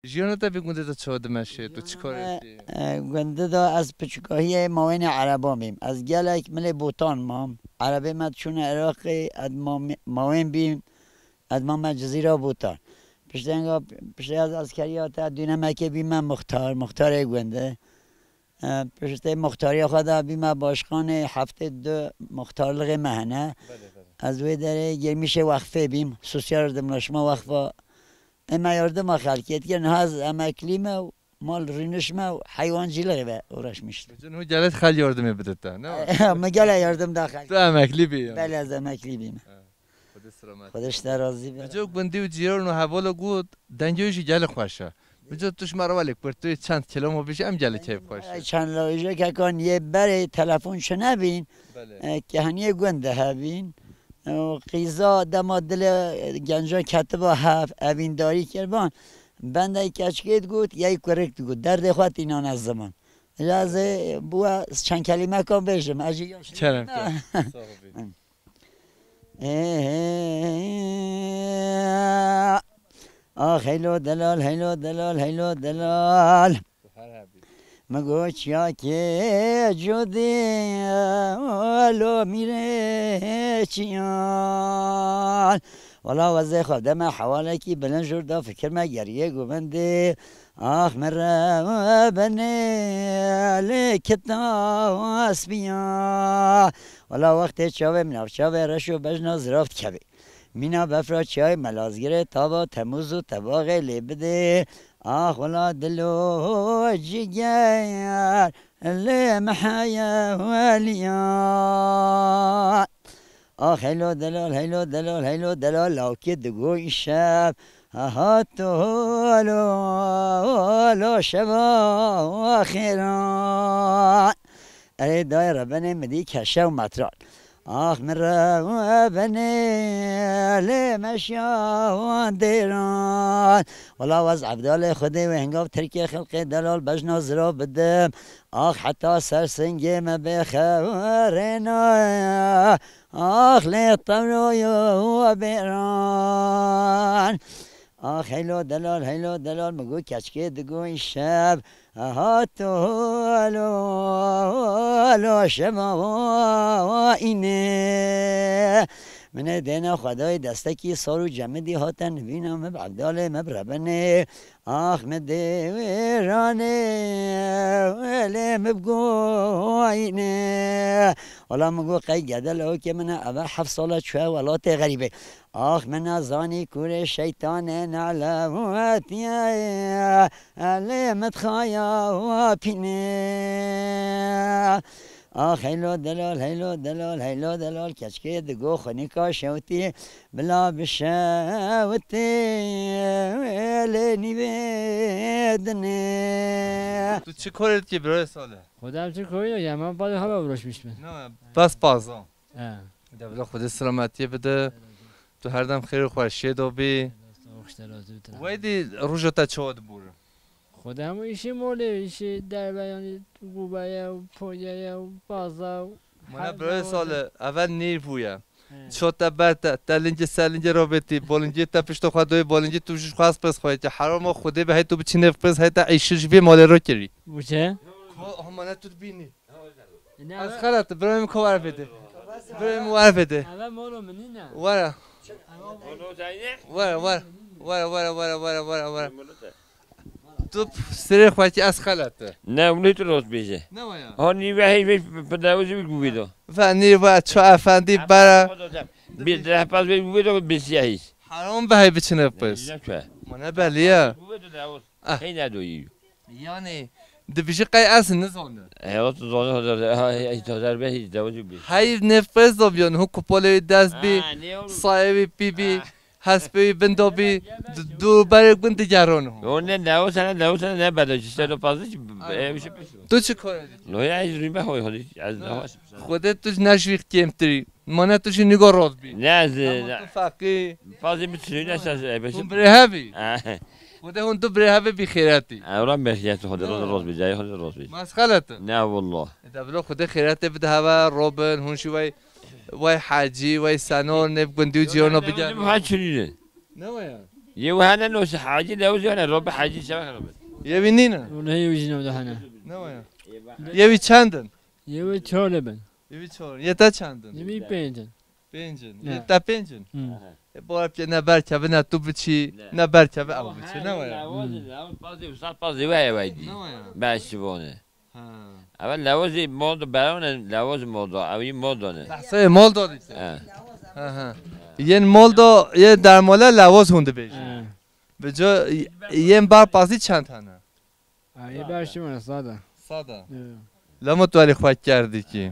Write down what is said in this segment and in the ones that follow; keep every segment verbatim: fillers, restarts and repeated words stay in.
Jiyana te vê gundê de çawa dimeşê? Tu çi karê dikî? E, gundê de ez piçûkahiyê mawênê ereban bîm. Ez gelek milê Botan mam. Erebê me diçûne Iraqê, ez mam-, mawên bîm. Ez mame Cizîra Botan. Piştê enga, piştê ez eskeriya te dûnemekê bîme muxtar, muxtarê gundê. E, piştê muxtariya xwe de bîme başkanê heftê du muxtarlixê me hene. Belê, belê. Ez wê derê girmîşê wexfê bîm, sosyal yardımlaşma wexfa. Ê me yardima xelkê dike, niha ez emeklî me û mal rîniş me û heywancîlixê ve uğraşmıştım. Cin hû gelek xel yardimê bide te, ne? Me gele yardım da xelk. Tu emeklî bî yani. Belê ez emeklî bîm. Ha. Xwedê selamet. Xwedê ji te razî be. Bico gundî û cîran û hevala got, dengê wî jî gelek xweş e. Bico tu ji me re welê kurtûyê çend kelamo bijî, em gelê keyf xweş e. Çend lawîjek hekan yê berê telefon çi nebîn, Belê. E, kehaniyê gund de hebîn. E, û qîza dema dilê genca ketiba hev, evîndarî kirban. Bendey keçikê digot, yey kurik digot. Derdê xwe tînane ziman. Ji ez ê bû çend kelîmekan bêjim. Ez jî yaş Kerem, nîm. Kerem. Sağ ol. Ê, ax heylo delal, heylo delal, heylo delal. Min got çiyakê cudî lo mîrê çiyan. Wala wezê xwe deme hewalekî bilind jûr da fikir me geriyê govindê. Ax min re benê lê kita spiya. Wala wextê çavê min nav çavê reş û bejna zirav dikevê. Mîna befra çiyayê Melazgirê tava Temûz û tebaxê lê bidê. Ax wala dilo ciger lê meheye weliya. Ax heylo delal, heylo delal, heylo delal, lawkê digo îşev. Aha to lo, lo şeva xêran. Erê dayê rebenê min dî keşe û metran. Ax min rebenê lê meşya wan dêran. Wala wez Evdalê Xwedê wê hingav Tirkê xelqê delal bejna zira bidim. Ax heta ser singê me bê xewerêna. Ax lê tewroyo bêran. Ax heylo delal, heylo delal, min got keçikê digo îşev. Aha to lo, lo şeva wa îne. Min ê dêna xwedayê destekî sar û cemidî hate nivîna min bi Evdalê me bi rebenê. Ax min dê wê ranê, wê lê min bi goyîne. Wala min got qey gedel ewkê min e, eve heft sala çûye welatê xerîbê. Ax min nezanî kurê şeytanê nelewetiye, elê min dixaya pînê. Ax heylo delal, heylo delal, heylo delal, keçikê digo xwinîka şewtî, bila bişewitê lê nîvê dinê. Tu çi korê dikî birayê Salih? Xwedem çi korî ya, hemen bazı hava uğraşmış mı? Ne, bas bazan. He. Devlet Xwedê selametiyê bide. Tu her dem xêr û xweşiyê de bî. Weydî roja te çawa dibûre? Xwedê hemû îşê molê, îşê derve, yanî, gûbeye û poyeye û baza û Mane her birayê zaman Salih, evel nîr bûye. He. Ço te ber te, te lingê ser lingê rabêtî, bolingê te pişto xwe doyê, bolingê tu ji xwe ez pêz xwe yekê. Heroma Xwedê be, hey tu biçî nêv pêz, hey te îşi ji vê malê re kirî. Bûçe? Ko, aha mane tu dibînî. Ne? Ez xelet, birayê min ko were bêdê. Birayê min were bêdê. Eve molo min nîne. Were. Were, were. Were, were, were, were, were, were. Tu serê xwe kî ez xelet. Ne, wî tu rost bêje. Ne waya? Ha, nî ve hey ve pidawizî wî guvî do. Ve nî ve ço efendî bere. Bir de pas ve guvî do bir siyahî. Haram be hey biçine pis. Ne ço? Ma ne belî ya. Guvî do ne o. Ah. Hey ne do yî. Yani, dibêjî qey ez nizanim. E, o tu zane, ha, ha, ha, ha, ha, ha, ha, ha, ha, ha. Hey nefes da biyan, hu kupolê wî dest bî, Ha, ne oğlum? Sayê wî pî bî, Ha. Hespê wî bin da bî, du, du berê gund digeron hu. O ne, ne o sene, ne o sene, ne bede, işte, Ha. Lo fazla ki, Ha. E, bir şey. Tu çi kore dikî? Lo ya, ez rîme hoy, hoy, ez Ne. ne hoş. Xwedê tu ji ne ji wî kêmtirî. Mane tu jî nîgo rot bî. Ne, ez, Ama ne. Tu feqî. Fazla bir şey, ne, sen, e, beşim. Hûn birê hev î? Ha. Xwedê hûn du birê hev ê bî xêretî. Ewran beş ya, Xwedê roz, roz bî, cayê Xwedê roz bî. Ma ez xelet im? Ne, wallah. E, de bilo Xwedê xêretê bide heve, robin, hûn jî wey, wey hecî, wey senor, nêv gundî û ciyano bigere. Ha, çirîne. Ne waya? Yê we hene noşe hacî lewzî hene, robe hacî şewe robe. Yê wî nîne? Wele yê wî jî newde hene. Ne waya? Yê wî çend in? Yê wî çar bin. Yê wî çar. Yê te çend in? Yê wî pênc in. Pênc in. Ne. Yê te pênc in? Hı. E, bu hep ne berkeve ne tu biçî, ne. Ne berkeve ew biçî. Ne waya? Lewaz, lewaz, pazê, wisa pazê we ye weydî. Ne waya? Beş şivone. Ha. Evel lewazî moldo berone, lewaz moldo, ew yî moldo ne. Behsê moldo dîse. He. Ha, ha. Yên moldo, yê dermole lewaz hûn dibêjin. He. Bi co, yên bar pazî çend hene? Ha, yê ber şivone sada. Sada. He. Lemo tu alî xwe kerdî kî.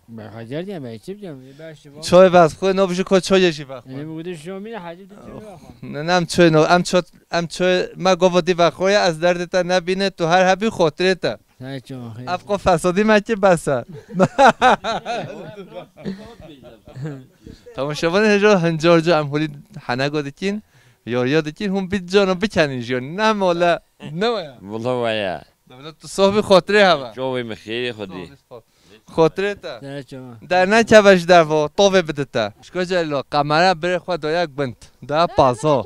Ben xwe kerdî ya, ben çi bileyim, yê ber şivone. Çoy vexwe, no bijî ko çoyê jî vexwe. Ene bu gidin şomîne hacî de çoy vexwe. Ne, ne, em çoy no, em ço, em çoy, me govo dî vexwe ya, ez derdê te nebîne, tu her hebî xotirê te. Her çi axir. Ev qo fesadî me ki bes e. Temaşevanê hêjo, hincar ca em holî henego dikîn, yoriya dikîn, hûn bît cano bikenîn jiyo. Ne mole, ne waya? Wala waya. Dewlet tu sohbî xotirê hava. Çovê min xêrê xwedî. Xotirê te. Her çi. Dernekeve ji dervo, tovê bide te. Şko Celilo, kamera birê xwe doya gund. Da pazo.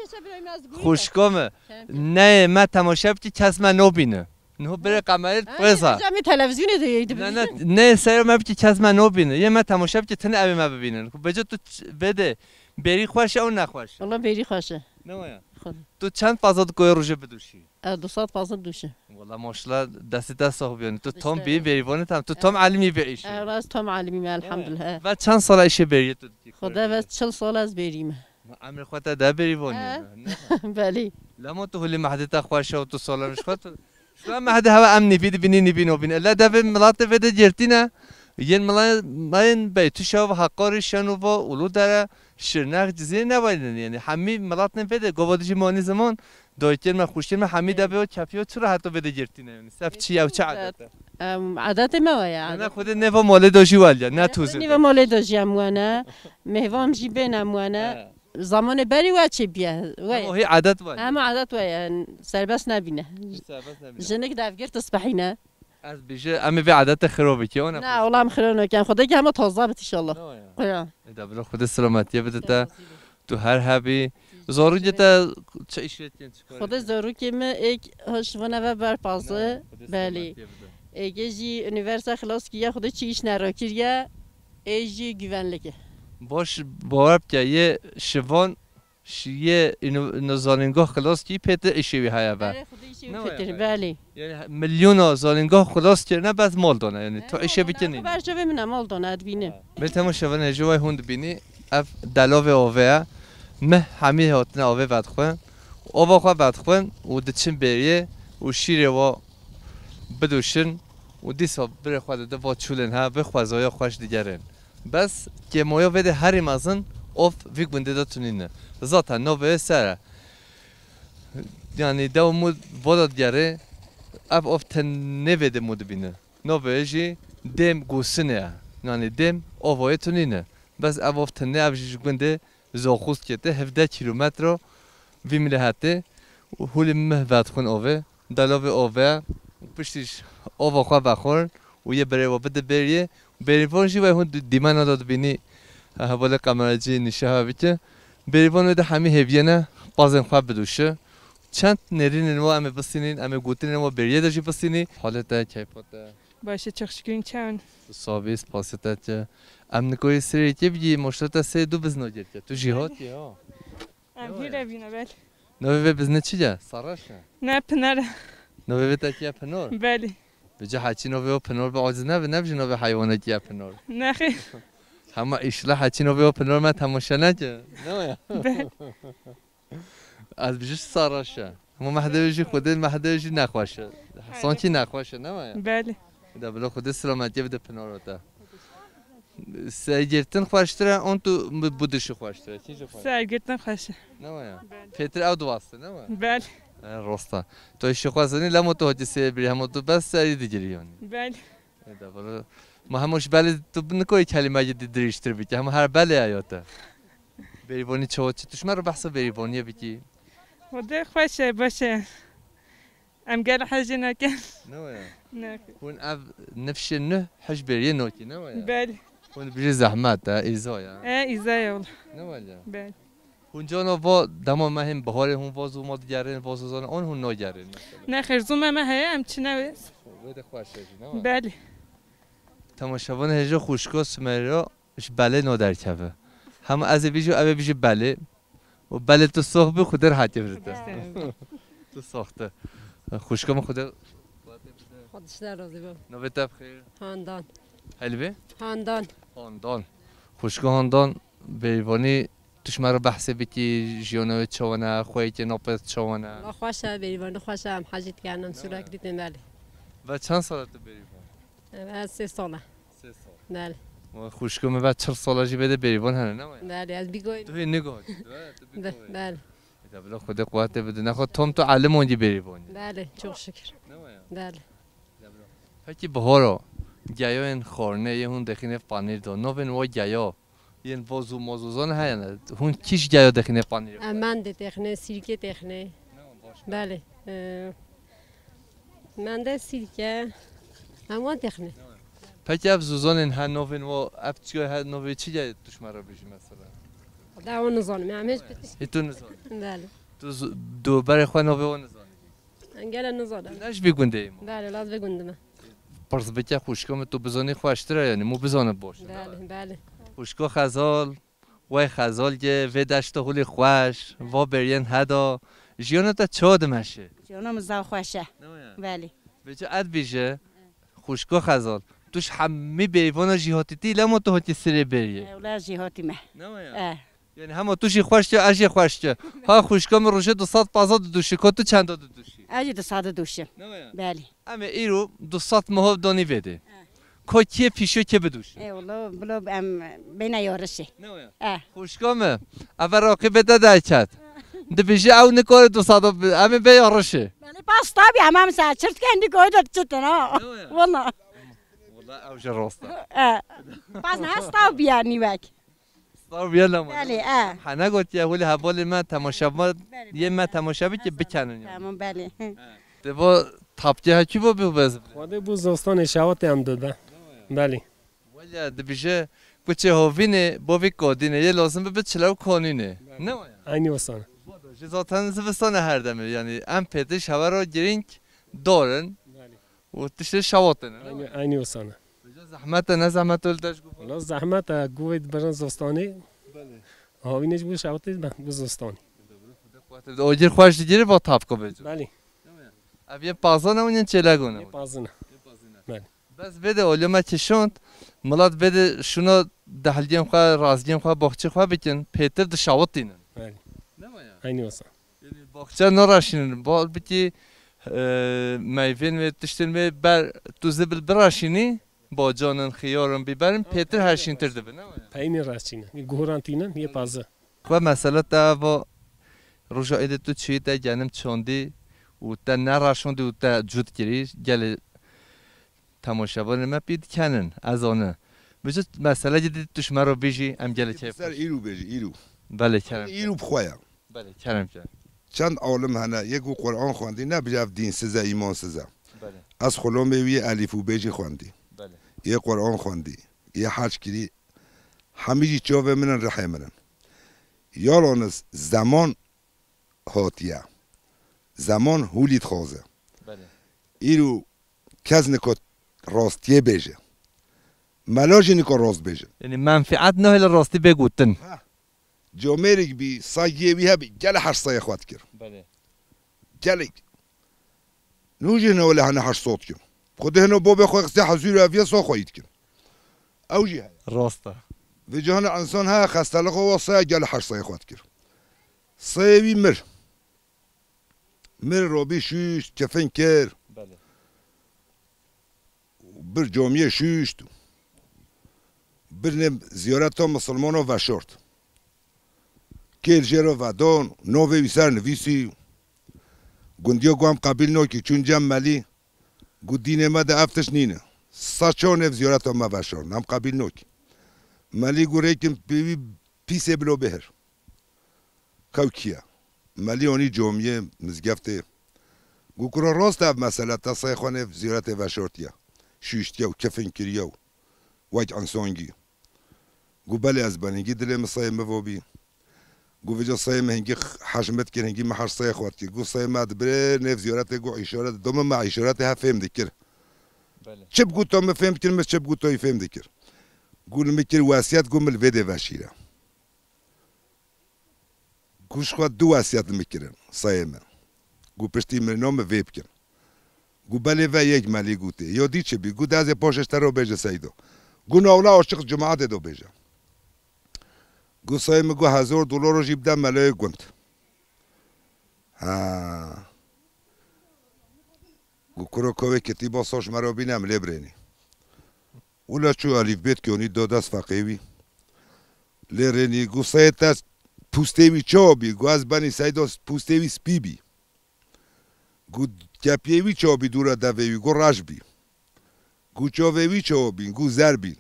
Xuşko mi. Neyê me temaşe bikî kes me nobîne. Niho bire kamerayê. He, pêza. Em ê televizyonê de yê Ne, ne, dibînin. Ne ser me bikî kes me nobîne. Yê me temaşe bikî tine ew ê me bibînin. Ku bêje tu ç-, vê de bêrî xweş e û nexweş e. Wala bêrî xweş e. Ne waya? Xwedî. Tu çend paza dikoyê rojê bidûşî? Ez du sed paza dûşim. Wala maşallah destê te sax bîyonî. Tu tam bî, bêrîvanê tam. Tu tam elimî bî îşê. Ew ez tam elimî me, elhamdulillah. Ve çend sala îşê bêriyê tu dikî? Xwedê ve çil sal ez bêrî me. Ma emrê xwe te de bêrîvanî. He. Ne? Belê. Lema tu hulî mehdê te xweş e û tu sala min xwe tu Şu an me hede hewa em nîvî dibînî, nîvî nobîn. Ele devê milatê vê de girtîne. Yên milayên bey, tu şev Heqarî, Şenova, Uludere, Şirnex, Cizîrê nebayînin. Yanî hemî milatên vê de gova dijî manî ziman, dayikên me, xwişkên me, hemî devê o kefiyo çi reheto vê de girtîne. Yanî sef çi yew çi edet e. Em, edetê me wa ya. Ne, ne, xwedê nêva malê de jî weliya, ne tûzê. Nêva malê de jî em wane. Mêvan jî bên em wane. He. Zamanê berî we çêbiye, we. Hema hî edet we. Hema edet we ye, serbest nebîne. Serbest nebîne. Jinik devgir tisbehîne. Ez bêje, em ê vê edetê xiro bikî, ona. Na, wela em xiro nakin. Xwedê ki hema taze bit inşallah. Ne ya. Quya. Ê de bilo Xwedê selametiyê bide te. Tu her hebî. Zorûkê te çi îşê dikin, çi karê dikin? Xwedê zorûkê min êk hoş vana ve berpaze. Belî. Êgê jî unîversîte xilas kiriye, Xwedê çi îş nerakiriye. Ê jî güvenlik e. Baş, bawer bike, yê şivan, şiyê ino, ino zanîngoh xilas kî pêtir îşê wî heye ve. Erê, Xwedê îşê wî pêtir, belê. Yani milyona zanîngoh xilas kirine, bes mal dane, yani tu îşê bikinî. Berçavê min e, mal dane, dibînim. Bê temaşevan hêjî way hûn dibînî, ev delovê ove ye. Mih hemî hatine avê vedixwin. Ova xwe vedixwin û diçin bêriyê û şîrê wa bidûşin û dîsa birê xwe dide va çûlên he, bi xwezaya xweş digerin. Bes kêmoya vê de herî mezin ov vî gundê de tunîne. Zaten navê ser e. Yani dew mû voda digerê, ev ov tenê vê de mû dibîne. Navê jî dêm Gûsinê ye. Yani dêm ovayê tunîne. Bes ev ov tenê ev jî ji gundê Zoxûskê te hevdeh kîlometro vî milê hetê û hûlî mih vedixwin ovê, delovê ove û piştî ji ova xwe vexwin û yê berê we bide bêriyê. Bêrîvan jî wey hûn di-, dîmena de dibînî, he, hevalê kameracî nîşe hev bike. Bêrîvan wê de hemî hêviyê ne, pazên xwe bidûşi. Çend nêrînên we em ê bistînîn, em ê gotinên we bêriyê de jî bistînî. Halê te, keyfa te? Baş e, çok şükür, çawan? Sabî, spasê te çi. Em nikoyê sirê yekê bigî, moşta te sê du bizna girke. Tu jî hatî, ha? Em hîre bîne, belê. Navê vê bizne çi ye? Saraş e? Ne, Pinar e. Navê vê tekî ye Pinor? Belê. Bi ca heçî navê o Pinor bi aciz nebe, ne bijî navê heywanekî ye Pinor. Nexê. Hema îşla heçî navê o Pinor me temaşe neke. Ne ya? Belê. Ez bijî Saraş e. Hema mehdê jî xwedê mehdê jî nexweş e. Sankî nexweş e, ne ya? Belê. De bila xwedê selametiyê bide Pinaro te. Sergirtin xweştir e, an tu bi-, bidişî xweştir e? Kî jî xweş? Sergirtin xweş e. Ne waya? Belê. Pêtir ew diwaste, ne waya? Belê. E, rosta. Tu îşê xwe zenî, lemo tu hatî sê birî, hema tu bes serî digirî yanî. Belê. E, de, valla. Ma hema ji belê tu nikoyî kelîmeyê di-, dirêjtir bike, hema her belê eya te. Bêrîvanî çawa çi? Tu ji me re behsa bêrîvaniyê bikî. Xwedê xweş e, baş e. Em gel hejê nakin. Ne waya? Nakin. Hûn ev nifşê nuh hij bêriyê nakî, ne waya? Belê. Hûn bijî zehmet e, îza ya. E, îza ya wala. Ne waya? Belê. Hûn cana va dema me hên biharê hûn va zû ma digerin, va zû zana, an hûn nagerin mesela? Ne xêr, zû me me heye, em çi newê. Wê de xweş e jî, ne? Belê. Temaşevan hêja xwişka Sumeyra ji belê naderkeve. Hema ez ê bîjim, ew ê bîjî belê. Û belê tu sox bî, xwe derhatiye bide te. Estağfurullah. Tu soxte. Xwişka min xwe de Xwedişler razî be. Navê te bi xêr? Handan. Helbê? Handan. Handan. Xwişka Handan, Berîvanî tu ji me re behsê bikî, jiyana wê çawa ne, xweyê ke napê çawa ne? Wala xweş e, Berîvanî xweş e, em hecî dikin, em sûrek dîtin, belê. Ve çend sala tu Berîvan? Ez sê sal e. Sê sal. Belê. Ve xwişka min ve çil sala jî bê de Berîvan hene, ne waya? Belê, ez bîgoyim. Tu hê nigoyî, tu, he, tu Be-, bîgoyî. Belê. Eda bila Xwedê quwetê bide. Nexwe tam tu elim ondî Berîvan. Belê, çok şükür. Ne waya? Belê. Eda bila. Pekî bihara, geyayên xwarine yê hûn dexîne panîr de. Navên wa geya. Yên vozû mozûzan heye ne. Hûn kîş geya dexîne panîrê? Em mendê dexîne, sîrkê dexîne. Ne, baş. Belê. E, mende sîrke. Em wan dexîne. Peki ev zûzanên he novên wo, ev çiyo he novê çi ye tu ji me re bijî mesela? Da wan nizanim, em hiç Hê tu nizanî? Belê. Tu zu-, du berê xwe novê wo nizanî? Em gele nizanim. Ne ji vî gundê yî ma? Belê, laz vê gundime. Pirs bike xwişka min, tu bizanî xweştir e, yanî mû bizane baş e, ne? Belê, belê. Xwişka Xezal, wey Xezal ge, vê deşta hulî xweş, va beriyên heda, jiyana te çawa dimeşe? Jiyana min zaf xweş e. Ne waya? Belê. Vêca ez bîje, xwişka Xezal, tu ji hemî bêrîvana jî hatî tî, lema tu hatî sirê beriyê? E, wela jî hatî me. Ne waya? E. Yani hema tu jî xweş ke, ez jî xweş ke. Ha xwişka min rojê du sed paza diduşî, ko tu çenda diduşî? Ez jî du sed diduşim. Ne waya? Belê. Em ê îro du sed mehov danî vê de. He. Ko kê pîşo kê biduşî? E, wala, bila em bêne yarişê. Ne waya? E. Xwişka min, eve raqîbê te derket. Dibêjî ew nikare du sed bi-, em ê bê yarişê. Belê, pas tabi, hemam se çirt kendi koydu çitin ha. Ne waya? Wala. Wala ew jî rast e. E. Pas ne stav biya nîvek. Star bîye lema. Belê, e. Hene gotiye, hûlî hevalê me temaşevan, Belê, yê me belê. Temaşe bike bikenin yani. Tamam, belê. Te bo tapke hekî bo bî bez. Xwedê bo zostanê şewatê em dide. Belê. Wele dibije kuçê hovînê, bo vî kodînê, yê lazim bi çilew konînê. Belê. Ne o ya? Aynı o sana. Ji zaten zivistan e her demê, yani em pêtiş hevero girîng dorin. Belê. Û tiştê şewatê ne? Aynı, aynı o sana. Vêca zehmet e, ne zehmet e li deş guh? Wala zehmet e, guhê dibirin zostanê. Belê. Havînê ji bo şewatê de bi zostanê. Ogir xweş digirî va tapko bêjo. Belê. Ev yê pazan e û yên çêlego ne? Yê pazin e. Belê. Bes vê de olyo me kişand, milat vê de şuna dehlgên xwe, razgên xwe, boxçê xwe bikin, pêtir dişewitînin. Belê. Ne waya? Aynı o sana. Yanî baxçe naraşînin, bal bikî, e, meyvên wê, tiştên wê ber tu zibil biraşînî, bacanin, xiyarin, bîberin, pêtir heşîntir dibi, ne waya? Peynî raşînin, guhuran tînin, yê pazı. Xwe mesela te eva roja êdê tu çûyî te genim çandî û te neraşandî û te cût kirî, gelê temaşevanê me pî dikenin, ez ane. Bizi mesele gidî tu ji me re bijî, em gelê keyf Ser xweş. Îrû bêjî, îrû. Belê, kerem ke. Îrû bi xwe ye. Belê, kerem ke. Çend alim hene, yek û Quran xwendî, ne bi ev dînsiz e, îmansiz e. Belê. Ez xulomê wî elîf û bê jî xwendî. Belê. Yê Quran xwendî, yê hec kirî, hemî jî çavê min in, rihê min in. Yalaniz zeman hatiye. Zeman hûlî dixwaze. Belê. Îro kes nika rastiyê bêje. Mela jî nika rast bêje. Yanî menfiet nahêle rastî bê gotin. Ha. Camêrek bî, saygiyê wî hebî, gelek her sayê xwe dikir. Belê. Gelek. Nû jî hine wele hene her sot kim. Xwedê hino bobê xwe xistê hezûr eviye so xwe yî dikin. Ew jî heye. Rast e. Vê cihana insan heye xestelixo wa saya gelek her sayê xwe dikir. Sayê wî mir. Mir robî şûşt, kefin kir. Belê. Bir camiyê şûşt. Birnê ziyareta misilmano veşart. Kêl jê re vedon, novê wî ser nivîsî. Gundiya gu em qebîl nakî, çûn cem Melî. Gu dînê me de ev tişt nîne. Sa çawa nêv ziyareta me veşart, em qebîl nakî. Melî gu rêkin pê wî pîsê bilo bihir. Kew kî ye? Melî anî camiyê, mizgeftê. Gu kuro rast ev mesele, te sayê xwe nêv zîretê veşortiye. Şûştiye û kifin kiriye û wek insangî. Gu belê ez beningî dilê min sayê min vobî. Got vêca sayê min hingî hej min dikir, hingî min hej sayê xwe dikir. Got sayê me dibirê nêv ziyaretê, got îşaret, doma me îşaretê hev fêm dikir. Belê. Çi bi got to min fêm dikir, min çi bi got to yî fêm dikir. Got li min kir wesiyet, got min li vê dê veşîre. Got ji xwe du wesiyet li min kirin, sayê min. Got piştî mirina min vê bikin. Got belê ve yek me lê gotê. Yo dî çi bî? Got ez ê paşê ji te re bêje Seydo. Got nawna aşiq cemaetê de bêje. Got sayê min got hezar dolaro jî bide melayê gund. Ha. Got kuro kovê kitîba soş me re bîne em lê birênî. Wila çû elîfbêt kiyonî do dest feqê wî. Lê rênî got sayê te pûstê wî çawa bî? Got ez benî Seydo pûstê wî spî bî. Got kepiyê wî çawa bî dûra devê wî? Got reş bî. Got çavê wî çawa bîn? Got zer bîn.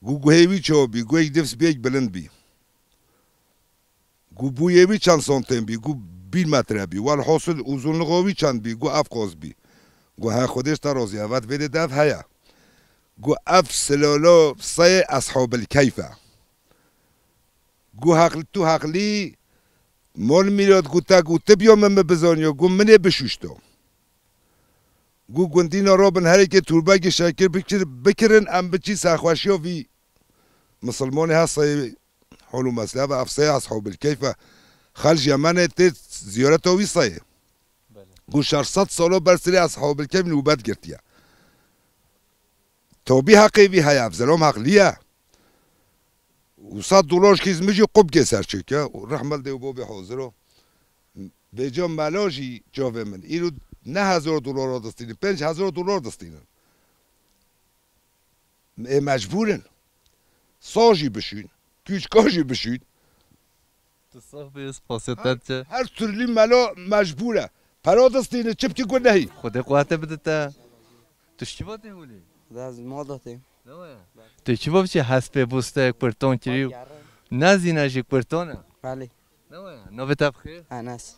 Got guhê wî çawa bî? Got yek difs bêk bilind bî. Got bûyê wî çend santên bî? Got bîr metre bî. Welhasil uzunluğa wî çend bî? Got ev qas bî. Got he Xwedê ji te razî, evet vê dê dev heye. Got ev silalo sayê Eshabil Keyf e. Got heqli, tu heqlî, mal mîrat got te got ti biya min, min bizaniya, got min ê bişûşta. Got gundîna rabin herêkê turbekê şekir bikir, bikirin em biçî serxweşiya vî misilmanê he sayê hol û mesle ve ev sayê Eshabil Keyf e. Xelk Yemenê tê ziyareta wî sayê. Belê. Got şeş sed sala ber sirê Eshabil Keyf nûbet girtiye. Tabî heqê vî heye, ev zilam heqlî ye. Û sed dolar ji xîz min jî qubkê ser çêke. Û rehmel dê û bobê hazir o. Vêca mela jî çavê min. Îro ne hezar dolar distînin, pênc hezar dolar distînin. Ê mecbûr in. Sa jî bişûn, kûçka jî bişûn. Tu sax bî, spasiya te diçe. Her türlü mela mecbûr e. Pera distîne, çi bikî got nehî. Xwedê quwete bide te. Tu ji çi vatê holî? Xwedê ez mal datê. Ne waya? Tu çi va biçî hespê bûsteyek pirton kirî û nezîne jî pirton e. Belê. Ne waya? Navê te bi xêr? Enes.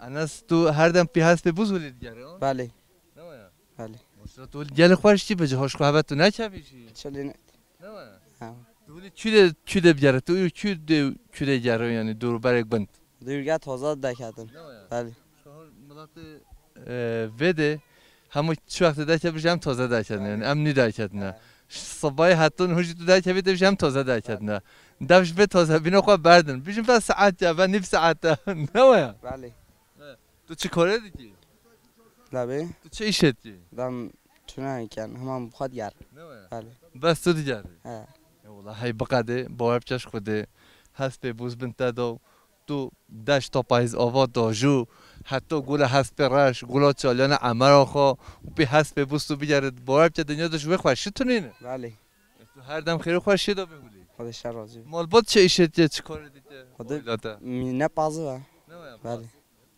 Enes, tu her dem pî hespê bûz holî digerî, ha? Belê. Ne waya? Belê. Mesela tu gelê xwe ji çi bicî, hoş xwe hebe tu neçavî jî? Çilî ne. Ne waya? Ha. Tu holî çi de, çi de bigerî, tu çi de, çi de gerî yani dûr berek bind. Dûrge toza deketin. Ne waya? Belê. Şu an milatê, e, vê de hemû çi wextê deketin, em toze deketin yani, em nî deketin. Ha. Sibayê hetin hûn jî tu derkevî, dev jî em toze derketin. Dev ji vê tozebîna xwe berdin. Bijin ve saet ya, ve nîv saet ya. Ne waya? Belê. Tu çi karê dikî? Labê? Tu çi îşê dikî? Dem çuna ken, heman bi xwe diger. Ne waya? Belê. Bes tu digerî? He. Ya wela hey biqedê, bawer bike ji Xwedê. Hespê bûz bin te do. Tu deşta payîz ava dajû, heta gula hespê reş, gula çaliyana emera xwe û pê hespê bûst û bigerit, bawer bike dinya de ji wê xweşî tunîne. Belê. Tu her dem xêr û xweşiyê de bê holî. Xwedê şer razî be. Malbat çi îşê dike, çi karê dike? Xwedê Ola te. Mîne pazî be. Ne waya? Belê.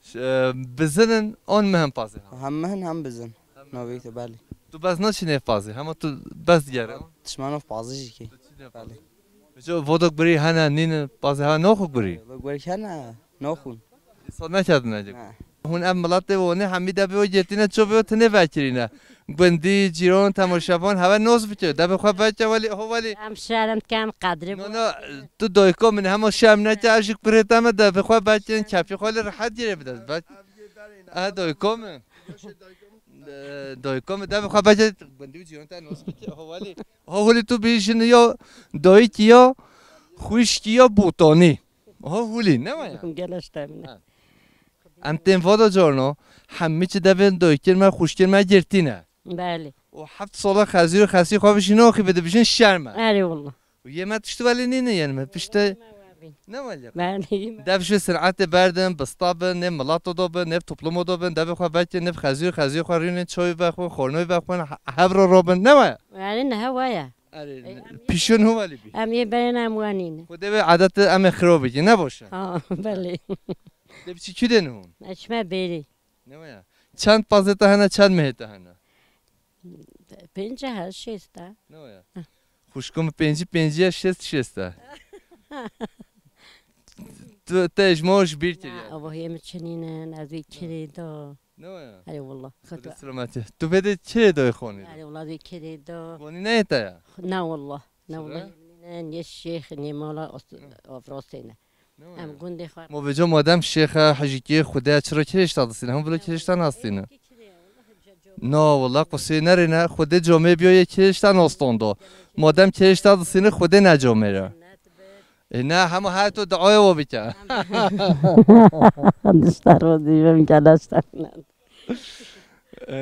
Ş-, e, bizin in an mihin pazî ha? Hem mihin hem bizin. Navê te belê. Tu bes naçî nêv pazî, hema tu bes digere. Tişmanof pazî jî kê. Tu çi nêv pazî? Belê. Peki vodok birî hene, nîne pazî ha noxu birî? Vodok birî hene, noxun. Îsal nekerdine cik. Ne. Hûn ev miletê wonê hemî de bê o girtîne ço bê o tinê vekirîne. Gundî, cîron, temaşevan heve noz bike. Devê xwe veke welî, ho welî. Em şerm kem qedrê. No, no, tu doyko min hema şerm neke, ev jî kurê te me devê xwe vekin, kefî xwe lê rehet girê bide. Vek-, e, doyko min. E, doyko min devê xwe veke, gundî û cîron te noz bike, ho welî. Ho welî tu bî jin yo, doyikî yo, xwişkî yo, botanî. Ho hulî, ne waya? Geleş te min. Ha. Em tên vada carno, hemî çi devên doykir me, xwişkir me girtîne. Belê. Û heft sala xezîr û xesî xwe bijî noxî bide, bijin şerm e. Erê wallah. Û yê me tişt welî nîne, yên me pişte. Ne welî? Belê. Dev ji sir'etê berdin, bista bin, ne milato do bin, ne toplumo do bin, devê xwe vekin, ne xezîr, xezîr xwe rînin, çoyî vexwin, xornoyî vexwin, he-, hevro robin, ne waya? Erê ne hewaya. Erê, pîşon hu welî bî. Em ê berên em wanîne. Xwedê wê edet em ê xiro bikî, ne boş e. Ha, belê. De biçî çi dên hûn? Eçme bêrî. Ne waya? Çend pazê te hene, çend mehê te hene? Pênce her şêst e. Ne waya? Heh. Xwişko min pêncî pêncî ye, şêst şêst e. Tu, te ji mo ji bîr kiriye. Na, avohiyê min çinînin, ez wî kirê do. Ne waya? Erê wallah. Xwedê selametî. Tu vê de çi doyê xonî? Erê wallah, ez wî kirê do. Xonî neyê te ya? Na wallah. Na wallah. Ne, ne şêx, ne mala Os-, Avrasê ne. Ne Em waya? Gundê xwe Ma vêca madem şêxe hijîkê Xwedê çira kirêşta distîne? Hûn vilo kirêşta nastîne? Na wala qusê nerêne, Xwedê comê biyo yê kirêşta nastondo. Madem kirêşta distîne, Xwedê ne comê re. Cennet be. E, ne, hema her tu duaya wa bike. Dişta rozî bim geleşta. E,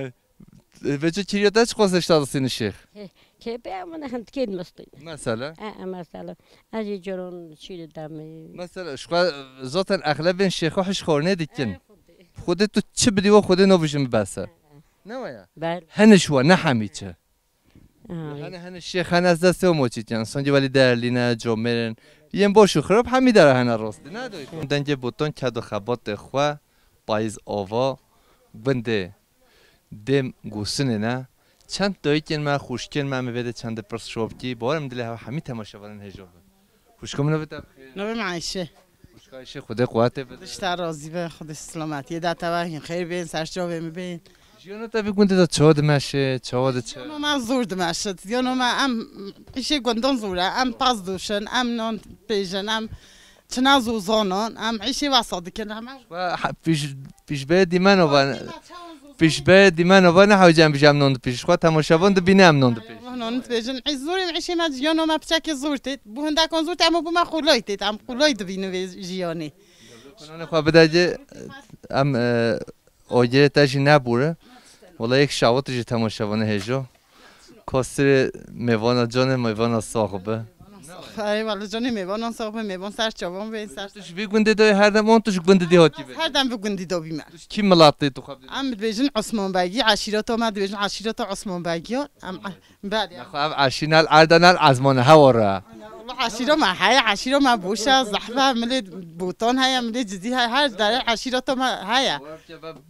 e, vêca kirîya te çi qasê şta distîne şêx? He, kê be, ama ne hem kê mistîne. Mesela? E, e, mesela. Ez ê caran şîrê demê. Mesela, şu ka-, zaten exlebên şêxo hiş xornê dikin. E, Xwedê. Xwedê tu çi bidî wa Xwedê navijin bibese. E, e. Ne waya? Ber. Heniş wa, ne hemî çi. Ay. Hene, hene şêx, hene ez destê moçî tiyan. Sancî welî derlîne, comêrin. Yên boş û xirab hemî dera hene rastî. Ne doy? Dengê botan ked û xebatê xwe, payîz ava, gundê, dêm gûsinê ne. Çend dayikên me, xûşkên me, em ê vê de çendê pirs şopkî. Bawer im dilê hev hemî temaşevanên hêja be. Xwişka min, navê te bi xêr? Navê min Ayşe. Xwişka Ayşe, Xwedê quwetê bide. Dişta razî be, Xwedê selametiyê de te ve, hîn xêr bên, ser çavê min bên. Jiyana te vî gundê de çawa dimeşe, çawa diçe? Jiyana me zor dimeşe. Jiyana me em îşê gundan zor e, em pez duşin, em nan pêjin, em çina zû zanan, em îşê wesa dikin. Em Ve ha-, pîş-, pîşbê dîmeno ve, pîşbê dîmeno ve ne hewce em bijî em non dipîj. Xwe temaşevan dibîne em non dipîj. Allah non dipêjin. Ey, zor e, îşê me, jiyana me piçekê zor têt. Bu hindekan zor têt, ama bu me qulay têt. Em qulay dibînin vê jiyanê. Kanalê xwe bide cê, em, e, Ogerê te jî nebûre. Wala yek şawit ji temaşevanê hêjo. Kostirê mêvana canê mêvana sax be. Eyvallah canê mêvanan sax be, mêvan ser çavan be, ser Tu ji vî gundê de her dem an tu ji gundê dî hatî be? Her dem bi gundî de bîme. Tu ji kî milatê tu xwe bidî? Em dibêjin Osman Begî, eşîreta me dibêjin eşîreta Osman Begî. Em, belê. Nexwe ev eşî nel erda nel ezmane hewa re. Allah eşîra me heye, eşîra me boş e, zehf e, milê botan heye, milê cidî heye, her derê eşîreta me heye.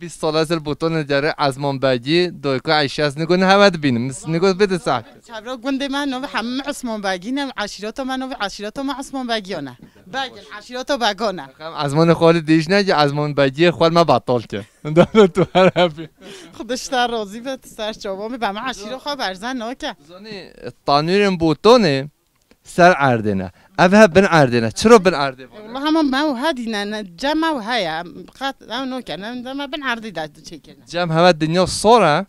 Bîst sal ez li Botanê derê Ezman Begî, doyka Eyşe ez nigo ne hewe dibînim, nigo bide sah. Çevra gundê me navê hemî Osman Begî ne, eşîreta me navê eşîreta me Osman Begîyan e. Begin, eşîreta Began e. Em Ezmanê xalî dîj ne ki Ezman Begiyê xwel me batal ke. Dana tu her hebî. Xwedê ji te razî be, tu ser çavan be, be me eşîra xwe berzen nake. Zanî, tanûrên Botanê ser erdê ne. Ev he bin erdê ne. Çira bin erdê vane? Wala hema me û he dîne, ne, cem me û heye. Qet ew nake, ne, ne, me bin erdê de çêkirine. Cem heve dinya sor e,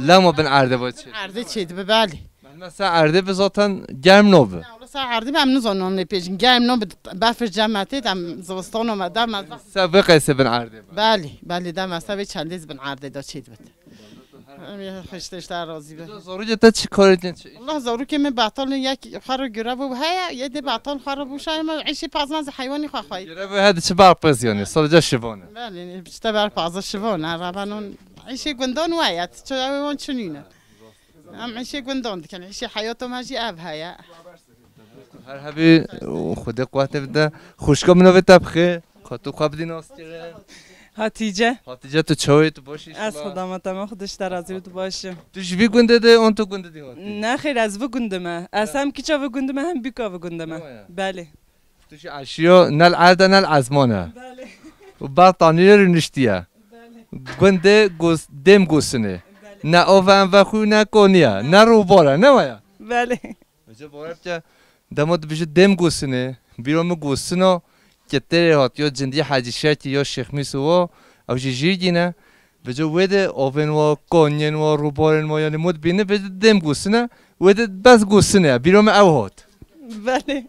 lema bin erdê ve çê. Erdê çê dibe, belê. Mesela erdê bi zaten germ nabe. Wala ser erdê be em nizanin lê pêjin. Germ nabe, befir cem me tê, em zivistana me de me. Se vê qeysê bin erdê be. Belê, belê, de me se vê çendêz bin erdê de çê dibe. Em ya xweşte ji te razî be. Zarokê te çi karê dikin, çi? Allah, zarokê min betal in, yek xwe re görev û heye, yê dê betal xwe re bûşayê me, îşê pazan zî heywanî xwe xweyî. Görev heye de çi ber pez yanî, sadece şivan e. Belê, işte ber pazı şivan e, rebenon. Îşê gundan we ye, tu ço ew wan çinîne. Em îşê gundan dikin, îşê heyata me jî ev heye. Her hebî û Xwedê quwetê bide. Xwişka min navê te bi xêr. Ka tu xwe bidî naskirin. Hatice. Hatice, tu çawa yî, tu baş î? Ez inşallah. Xwedê me, temam, Xwedê ji te razî be, tu baş î. Tu ji vî gundê de, an tu gundê dî hatî? Nexêr, ez vî gundê me. Ez hem kiça vî gundê me, hem bîka vî gundê me. Belê. Tu jî eşîya nel erd e, nel ezman e. Belê. Û ber tanîrê rûniştiye. Belê. Gundê Gos-, Dêm Gosinê. Belê. Ne ava em vexwî, ne konî ye, ne rûbar e, ne waya? Belê. Vêca bawer bike, dema dibêje Dêm Gosinê, bîra min Gosina Ketêrê hat, ya cindî Hecî Şekî, ya Şêx Mîso wa, ew jî jîrgî ne. Vêca wê de avên wa, koniyên wa, rûbarên wa, yanî min dibîne, vêca Dêm Gosinê, wê de bes Gosinê ye, bîra min ew hat. Belê.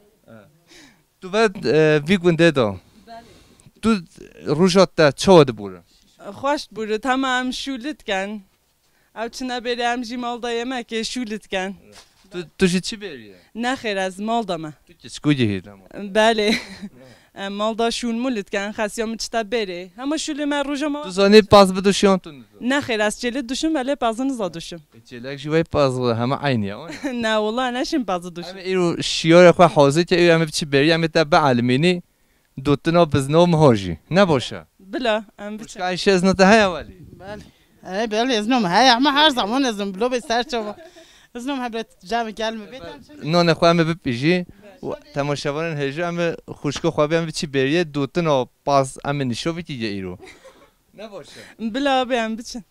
Tu ve, e, vî gundê de. Belê. Tu roja te çawa dibûre? Xweş dibûre, hema em şûlî dikin. Ew çine bêrê em jî mal de yemekê şûlî dikin. Tu, tu jî çi bêriye? Nexêr, ez mal de me. Tu keçikû cihî dema. Belê. Em mal de şûn mûlî dikin, xesiya min çite bêrê. Hema şûlê me roja me. Tu zanî paz biduşiyan tu nizo? Nexêr, ez çêlê duşim, belê pazin niza duşim. E, çêlek jî wey paz bide, hema eynî ye, o ne? Ne, wala neşim pazı duşim. Em îro şiyarê xwe hazir ke, em ê biçî bêrî, em ê te bielmînî. Dotina bizno miho jî. Ne boş e. Bila, em biçin. Xwişka Ayşe, izna te heye welî? Belê. Ey, belê, izna min heye, ama her zaman izna min bilo bê ser çava. Izna min heblet cem gel mi bê. Nonê xwe em ê bipîjî. Temaşevanên hêjî em ê xwişka xwe bê em biçî bêriyê dotina paz em ê nîşo bikî ye îro. Ne boş e. Bila bê em biçin.